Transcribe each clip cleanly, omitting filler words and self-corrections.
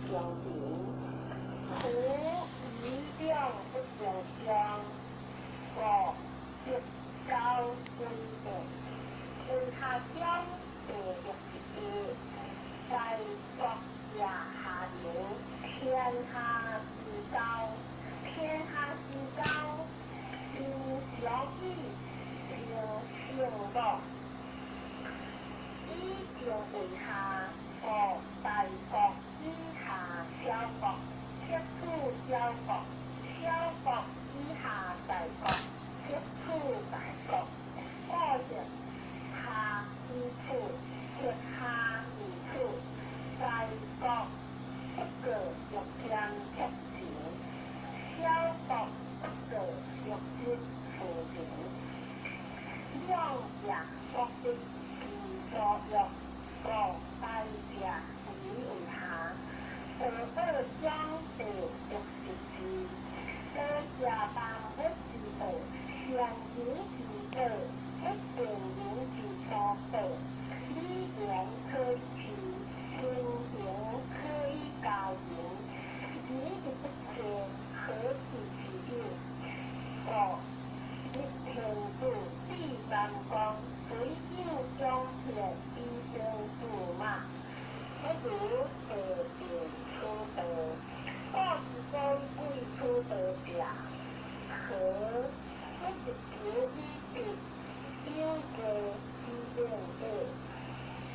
相平。夫以兩不相傷，故欲交為變。為下將第61，在國者下流，天下之交，天下之交，民相以成聖樂。以上為下，故大國以下小國，則處小國；小國以下大國，則處大國。故則下而處，則下而處。大國不過欲兼卻秦，小國不過欲執夫人。兩者國得其所欲，故大者以為下。道德將第62，道者萬物之道，善人之道，不善人之所道。禮言可以知，行行可以教人。仁之不肖，何其之有？故日天子至三公，隨手將片以成駙馬，不如地便取道。故之所以貴取道者，何不日求以得，有過之免也。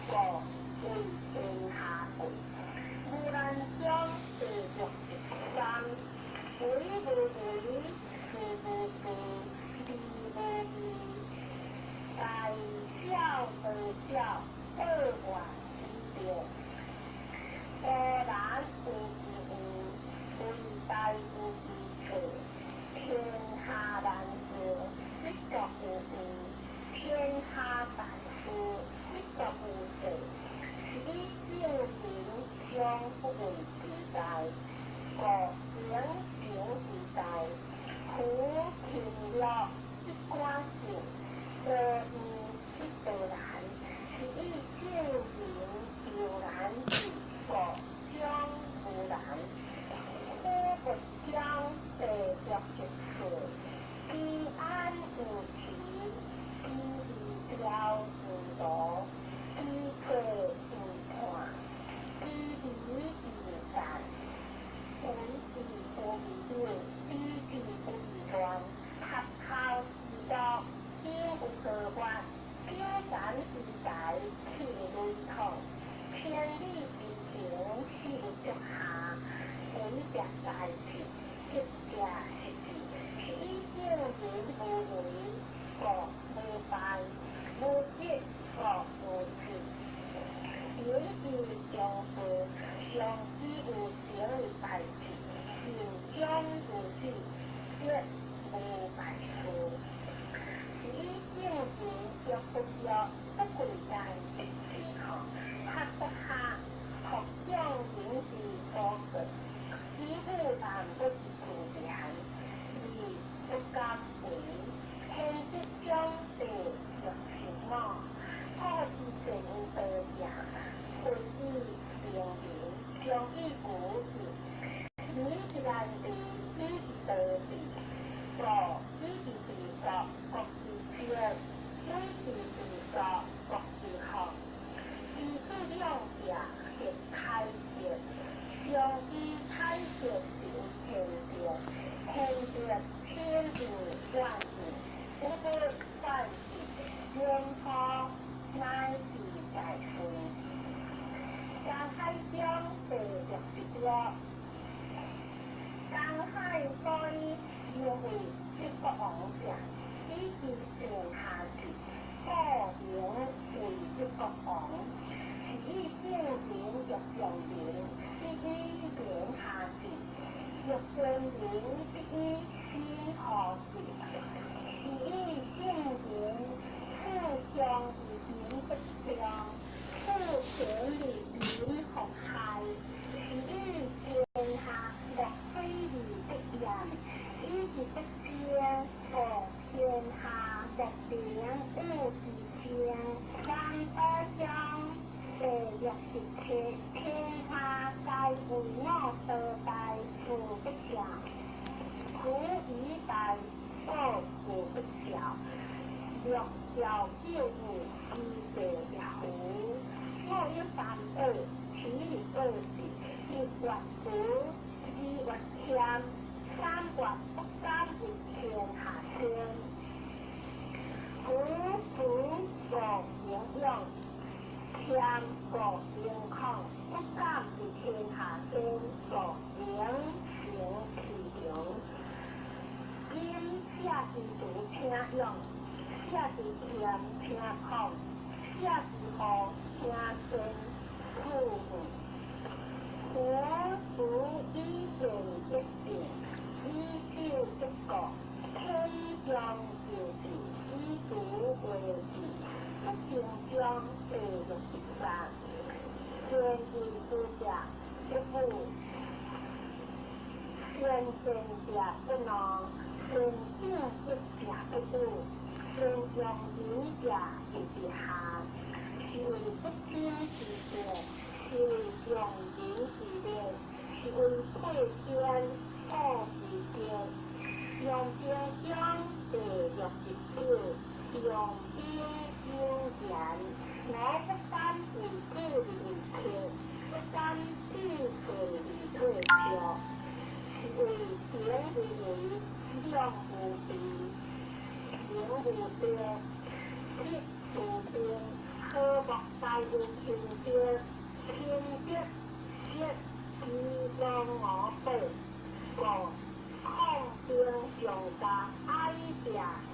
故為天下貴。無難將第63，為無為，事無事，理無義，大小得小，報怨之德。孤難有之有，為大有之錯，天下難事，不國有有；天下大事，不國有做。是以聖人常不畏之大，故秉常之大。夫貧樂不寡勝，多易不多難。是以聖人猶難至，故將無難。虎不將第64，居安有時，居未了有道，居退有判，居離有散。為治有未了，比治有未亂。合孝之道，久有何患？九山之大，氣雷同。千里之行，始有足下。為者大事，得者失之。是以聖人無為，故無敗；無得，故無失。仁之將道，常之有成於敗事，善終如此，則無敗事。是以聖人若不若不貴人得此項，合不下，學將人之所過，以武萬物之自然，而不敢為。天之將第65，古之善有道者，貴以明人，常以古之。禮之難治，以之道治。故以之治國，國之治；以之治國，國之福。其次兩者，是開德，常以開德為天德，天德天有萬物，無不反之，然後乃至大順。江海將第66，江海所以因為這國王者，以其上下治，故名為這國王。是以聖人欲上人，必以言下治；欲上人，必以心何治。是以聖人處上而民不爭，處權而民復害。是以天下莫非而不言，以其不爭，故天下莫能與之爭。三寶將第67，天下皆為我。有之地也符，五有三寶，七日報時，一月符，二月添，三月不敢為天下先。符符五營養，添五營礦，不敢為天下先，五營成其長。今寫之符請勇，寫之添請礦，寫之符請先，符符符以善得定，以守得國，天將就治，以除為治，不定將第63，善為之者不武，善善者不怒，善正直者不侮，善用人者為之下，是為不爭之德，是為用人之禮，是為退邊惡之德。用兵將第69，用兵有言，我不敢為主而為客，不敢自信而退卻，是為行而為，兩無備，名無德，德無定，和睦大有清德，清德色之當我報，五抗兵上加愛者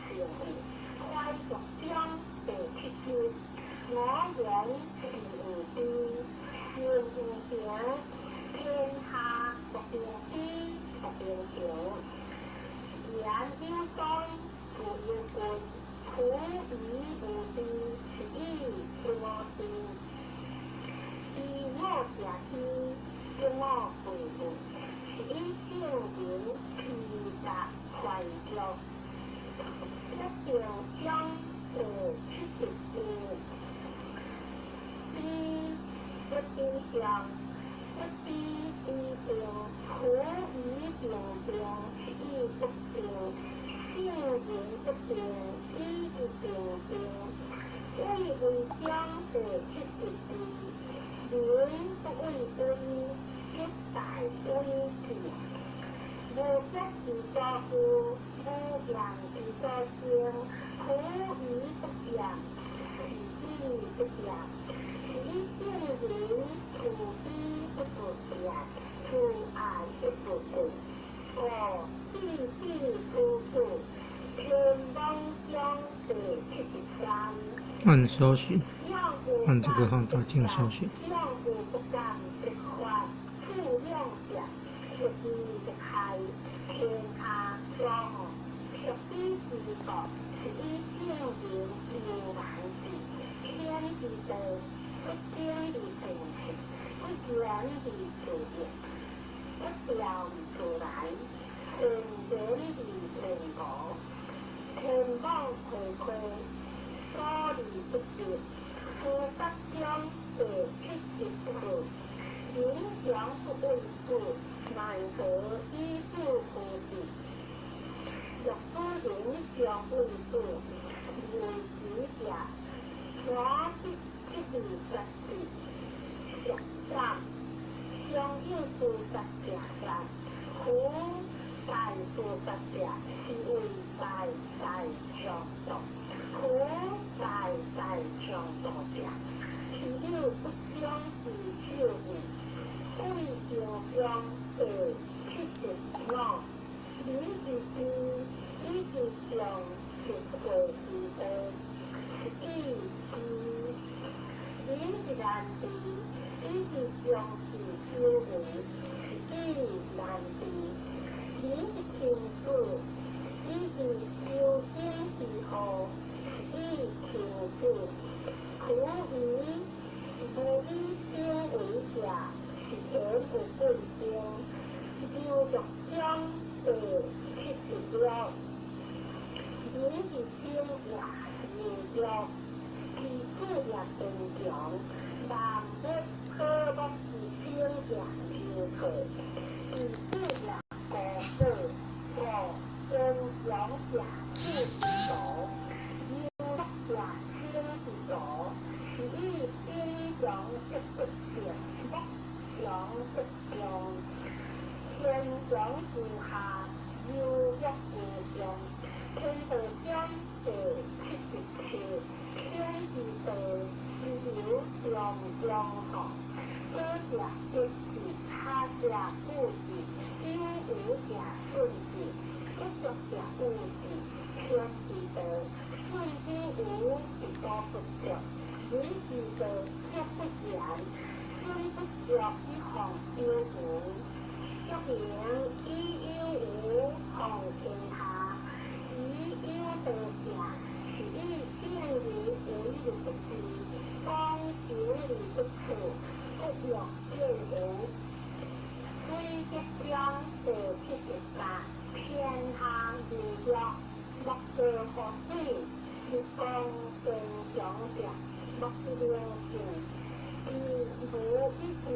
成義，懷俗將第70，我言是有知，心有情，天下不定知不定情，言有宗，父有君，苦以無知，是以不我知。知我者知，不我非不，是以聖人披甲懷著。不定將第74，知不定向，不知以定，苦以定定，是以不定。聖人不定，以一定定。位為將第74，人不畏威，則大威至。無德之所附，無言之所生，苦以不言，是以不言。是以聖人處之不自見，處愛不自貴。五弟弟處處，天網將第73。按搜尋，按這個放大鏡搜尋。兩無不敢不發，處兩者，不知不害，天下所屬彼之國，是以聖人有難治，天之道，不爭而成事，不言而自應，不調而自來，善言而成果，天網恢恢，疏而不失，夫德將第74，人強不畏主，奈何以主夫之？若不人將畏主，為己者，我必七二十四，六三，常有菩薩者三，夫大菩薩者，是為大大長度。苦大大長度者，是有不將之小義，貴定將第75，人之知，以之上實會之道，是以知；人之難知，以之上之修為，是以難知；人之清楚，以之修身之後，是以清楚。苦以無以生為者，是天有貴定。劉玉章第76，人之生也是弱，其子也堅強，萬物可木之生也如退，其子也高寶，五堅強者富之徒，優者之道，是以隱藏則不見，莫常則強。天長之下，優欲無上。天道中第77，天之道，自由中中吼。左者吉字，下者古字，有無者順字，不足者有字。天之道，順之無，是多不足；人之道，則不然。順不足以防有無，說明以有無防天下，以有道者，是以正義為而不治，講情而不處，不欲見賢。水德中第78，天下為樂，莫過乎水；日光堅強者，莫不靈性。其無以知。